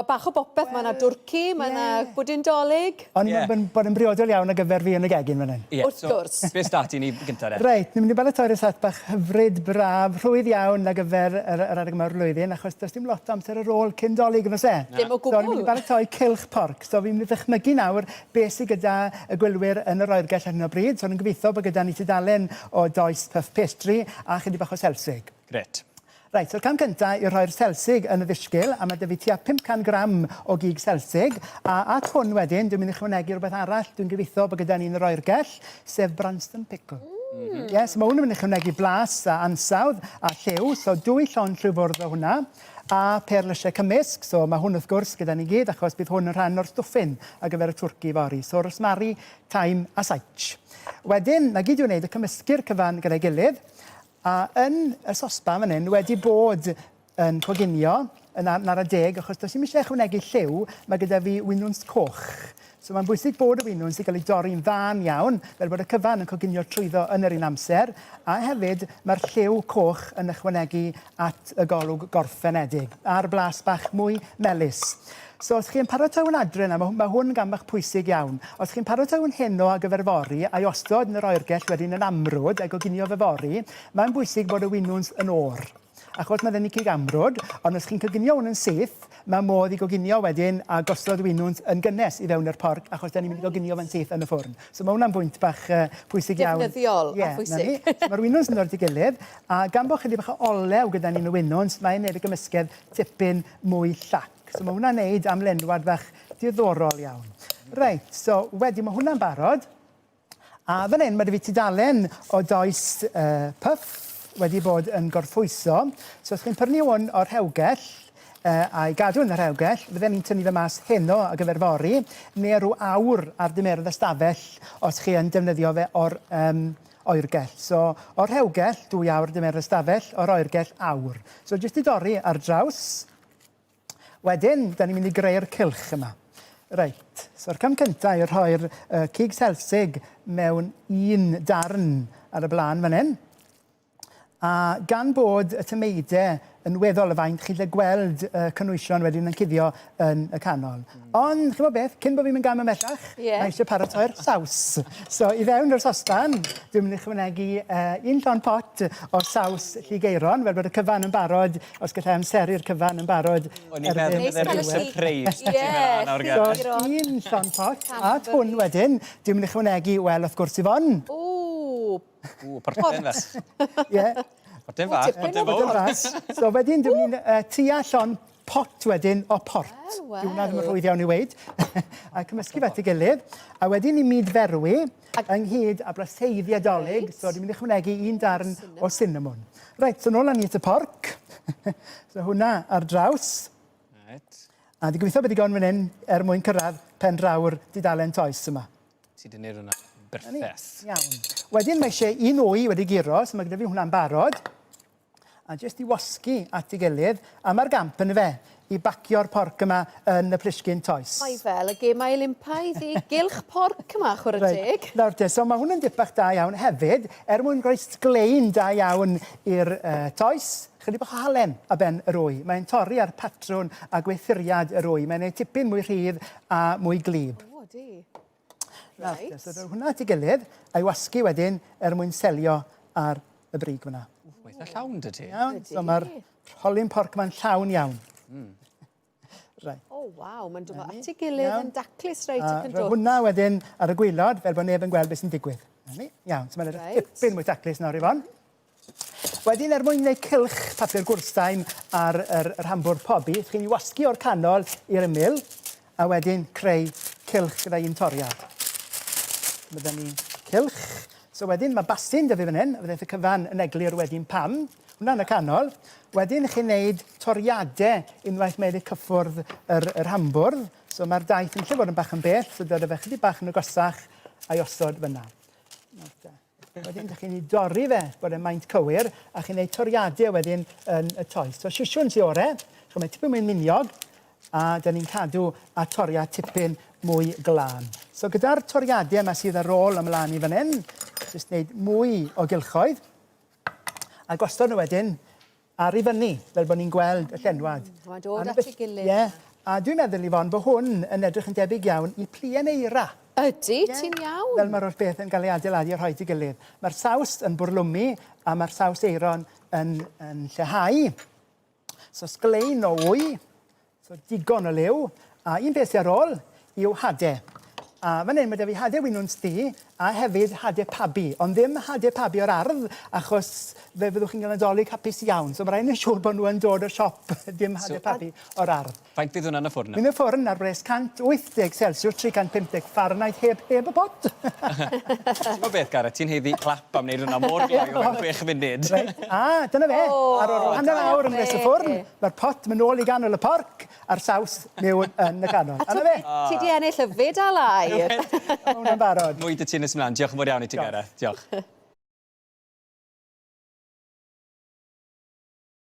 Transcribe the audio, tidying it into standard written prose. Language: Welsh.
Bach o bopeth, mae 'na dwrci, mae 'na bwdin 'Dolig. O'n i'n meddwl bod yn briodol iawn ar gyfer fi yn y gegin fan hyn. Ie, Wrth gwrs. Be s'da ti i ni gynta de? Reit, ni'n mynd i baratoi rysáit bach hyfryd, braf, rhwydd iawn ar gyfer yr, yr adeg yma o'r flwyddyn, achos does dim lot o amser ar ôl cyn 'Dolig, yn oes e? Dim o gwbl. So, ni'n mynd i baratoi cylch porc. So, fi'n mynd i ddychmygu nawr beth sydd gyda y gwylwyr yn yr oergell ar hyn o bryd. So, ni'n gobeithio bod gyda ni tudalen o does puff pastry a chydig bach o selsig. Grêt. Reit, so'r cam cynta yw rhoi'r selsig yn y ddishgil, a ma' 'da fi tua 500 gram o gig selsig, a at hwn wedyn dwi'n mynd i ychwanegu rhywbeth arall dwi'n gobeithio bod gyda ni yn yr oergell, sef Branston Pickle. Mm. Ie, so ma' hwn yn mynd i ychwanegu blas a ansawdd a lliw, so dwy llond llwy fwrdd o hwnna, a perlysiau cymysg, so ma' hwn wrth gwrs gyda ni gyd, achos bydd hwn yn rhan o'r stwffin ar gyfer y twrci fory. So rosmari, thyme a saitsh. Wedyn, 'na gyd i'w wneud yw cymysgu'r cyfan gyda'i gilydd, A yn y sosban fan hyn wedi bod yn coginio yn ar- yn ara deg, achos does dim eisiau ychwanegu lliw, mae gyda fi winwns coch. So mae'n bwysig bod y winwns yn cael ei dorri'n fân iawn, fel bod y cyfan yn coginio trwyddo yn yr un amser, a hefyd mae'r lliw coch yn ychwanegu at y golwg gorffenedig, a'r blas bach mwy melys. So os chi'n paratoi hwn adre 'na, ma' ma' hwn yn gam bach pwysig iawn. Os chi'n paratoi hwn heno ar gyfer fory, a'i osod yn yr oergell wedyn yn amrwd a'i goginio fe fory, mae'n bwysig bod y winwns yn oer. Achos mae ddim cig amrwd, ond os chi'n coginio hwn yn syth, mae modd i goginio wedyn a gosod y winwns yn gynnes i fewn i'r porc, achos 'dan ni'n mynd i goginio fe'n syth yn y ffwrn. So mae hwnna'n bwynt bach uh, pwysig iawn. Defnyddiol a phwysig. Ie, 'na ni. So mae'r winwns yn dod at ei gilydd, a gan bod chydig bach o olew gyda ni yn y winwns, mae'n neud y gymysgedd tipyn mwy llac. So mae hwnna'n neud amlenwad fach diddorol iawn. Reit, so wedyn mae hwnna'n barod. A fan hyn mae 'da fi tudalen o does uh, puff wedi bod yn gorffwyso. So os chi'n prynu hwn o'r rhewgell, uh, a'i gadw yn y rhewgell, fydden ni'n tynnu fe mas heno ar gyfer fory, neu rhyw awr ar dymeredd ystafell os chi yn defnyddio fe o'r um, oergell. So o'r rhewgell, dwy awr dymeredd ystafell, o'r oergell, awr. So jyst i dorri ar draws. Wedyn, da ni'n mynd i greu'r cylch yma. Reit, so'r cam cyntaf yw rhoi'r uh, cig selsig mewn un darn ar y blaen fan hyn. A gan bod y tymeidau yn weddol y faint, chi'n lle gweld y cynwysion wedyn yn cuddio yn y canol. Ond, chi'n gwybod beth, cyn bod fi'n mynd gam ymhellach, yeah. mae eisiau paratoi'r saws. So, i fewn i'r sosban, dwi'n mynd i chwanegu uh, un llond pot o saws lligeiron, fel bod y cyfan yn barod, os gallai amseru'r cyfan yn barod. O'n i'n meddwl bydd e'n surprise. Ie, So, un llond pot, a hwn wedyn, dwi'n mynd i chwanegu, wel, wrth gwrs, Yvonne. Ww, Ww, portyn fach. Ie. Portyn fach, portyn fawr. Portyn fach. So wedyn, dwi'n mynd uh, tua llond pot wedyn o port. Wel, wel. Dyw hwnna ddim yn rhwydd iawn i weud. a cymysgu fe at ei gilydd. A wedyn i myd ferwi, ynghyd â blaseiddiau dolyg. Reit. So dwi'n mynd i ychwanegu un darn o cinnamon. Reit, so nôl â ni at y porc. so hwnna ar draws. Reit. A dwi'n gobeithio bod digon fan hyn er mwyn cyrraedd pen draw'r dudalen toes yma. Ti 'di neud hwnna berffeth. Iawn. Wedyn mae eisiau un wy wedi guro, so mae gyda fi hwnna'n barod. A jyst i wasgu at ei gilydd, a mae'r gamp yn y fe, i bacio'r porc yma yn y plisgyn toes. Mae fel y gemau Olympaidd i gylch porc yma, chwarae teg. Reit, nawr te, so mae hwn yn dip bach da iawn hefyd, er mwyn rhoi sglein da iawn i'r uh, toes, chydig bach o halen a ben yr wy. Mae'n torri ar patrwn a gweithuriad yr wy. Mae'n ei tipyn mwy rhydd a mwy glib. O, di. Reit. So rhoi hwnna at ei gilydd, a'i wasgu wedyn er mwyn selio ar y brig fyna. Mae eitha llawn dy ti. Iawn, so mae'r rholyn porc yma'n llawn iawn. Right. O, oh, waw, mae'n dod at ei gilydd yn daclus reit ac yn dod. Hwnna wedyn ar y gwylod, fel bod neb yn gweld beth sy'n digwydd. Iawn, so mae'n right. tipyn mwy taclus nawr, Yvonne. Wedyn, er mwyn gwneud cylch papur gwrthsain ar yr, yr hambwrdd pobi, chi'n ei wasgu o'r canol i'r ymyl, a wedyn creu cylch gyda un toriad. Bydden ni cylch. So wedyn mae basin 'da fi fan hyn, a fydde y cyfan yn eglur wedyn pam. Hwnna yn y canol. Wedyn chi'n neud toriadau unwaith mae wedi cyffwrdd yr, yr hambwrdd. So mae'r daith yn lle fod yn bach yn bell, so dod â fe chydig bach yn agosach a'i osod fyna. Nawr te. Wedyn, dych chi'n ei dorri fe bod e'n maint cywir, a chi'n neud toriadau wedyn yn y toes. So, sisiwn sy ore, ch'mo' mae tipyn mwy miniog, a 'dan ni'n cadw a toriad tipyn mwy glân. So, gyda'r toriadau yma sydd ar ôl ymlaen i fan hyn, jyst wneud mwy o gylchoedd, a gosod nhw wedyn ar i fyny, fel bod ni'n gweld y llenwad. Mae'n dod at ei gilydd. Ie, A dwi'n meddwl, Yvonne, bod hwn yn edrych yn debyg iawn i pluen eira. Ydy, ti'n iawn. Fel mae'r holl beth yn cael ei adeiladu a rhoi ei gilydd. Mae'r saws yn bwrlwmu a mae'r saws eiron yn, yn lleihau. So sglein o wy, so digon o liw. A un peth sy'n ar ôl yw hade. A fan hyn mae 'da fi hade winwns du a hefyd hade pabi, ond ddim hade pabi o'r ardd, achos fe fyddwch chi'n cael Nadolig hapus iawn. So mae rhaid yn siŵr bod nhw yn dod o'r siop, dim hade so, pabi o'r ardd. Faint fydd hwnna yn y ffwrn? Mynd y ffwrn ar wres 180 Celsius, 350 Fahrenheit, heb, heb y pot. Ti'n gwybod beth, Gareth, ti'n haeddu clap am wneud hwnna mor gloi o fewn 6 munud. Reit, a dyna fe, O, ar ôl hanner awr yn wres y ffwrn, mae'r pot mynd nôl i ganol y porc, a'r saws mewn yn y canol. A 'na fe. Ti 'di ennill y fedal aur. Mae hwnna'n barod. Mwy 'da ti nes ymlaen. Diolch yn fawr iawn i ti, Gareth. Diolch.